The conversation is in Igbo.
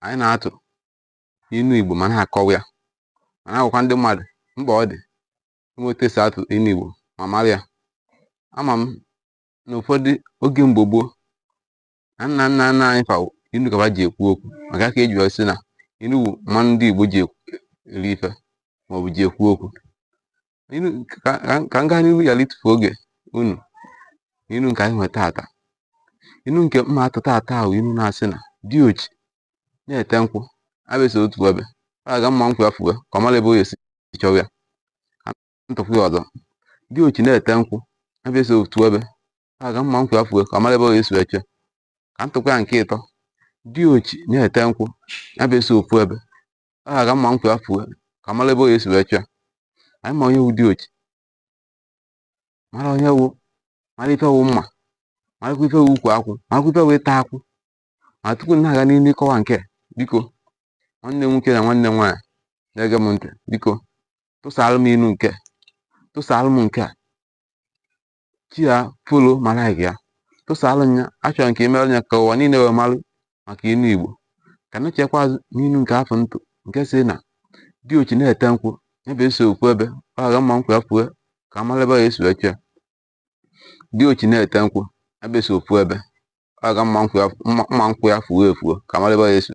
Anyị na-atụ inu Igbo ma na-akọwa ya, ma na-agwakwa ndị mmadụ mkpa ọ dị inwe otu esi atụ inu Igbo ma mara ya. Ama m na ụfọdụ oge mgbe gboo na nna nna nna anyị fa inu ka fa ji ekwu okwu, maka ka eji wee sị na inu bụ mmanụ ndị Igbo ji eri ife maọbụ ji ekwu okwu. Inu ka m gaa n'ihu ghara itufu oge unu. Inu nke anyị nwe taata, inu nke mma atụ taata ahụ, inu na-asị na diochi na-ete nkwụ abịa otu ebe, ọ ga mma nkwụ ya fuwe ka ọ mara ebe ọ ga-esi chọwa ya. Ka m tụkwa ya ọzọ: diochi na-ete nkwụ abịa otu ebe, ọ ga mma nkwụ ya fuwe ka ọ mara ebe ọ ga-esi wee chọọ. Ka m tụkwa ya nke ịtọ: diochi na-ete nkwụ abịa ofu ebe, ọ ga mma nkwụ ya fuwe ka ọ mara ebe ọ ga-esi wee chọọ. Anyị ma onye wụ diochi, mara onye wụ, mara ife wụ mma, marakwa ife wụ ukwu akwụ, marakwa ife wụ ịta akwụ. Ma tupu m na-aga n'ihu ịkọwa nke, biko, nwanne m nwoke na nwanne m nwaanyị na-ege m ntị, biko tụsaalụ m inu nke, tụsaalụ m nke a chi ya, follow ma like ya, tụsaalụ m ya. Achọrọ nke imerụ ya ka ụwa niile wee marụ maka inu Igbo. Ka na chekwa azụ n'inu nke afọ ntụ nke si na diochi na-ete nkwụ ya bụ eso okwu ebe, ọ ga mma nkwụ ya fuwe ka a mara ebe ọ ga-esi wee chọọ ya. Diochi na-ete nkwụ ya bụ eso ofu ebe, ọ ga mma nkwụ ya, mma nkwụ ya fuwe efuo ka a mara ebe ọ ga-esi.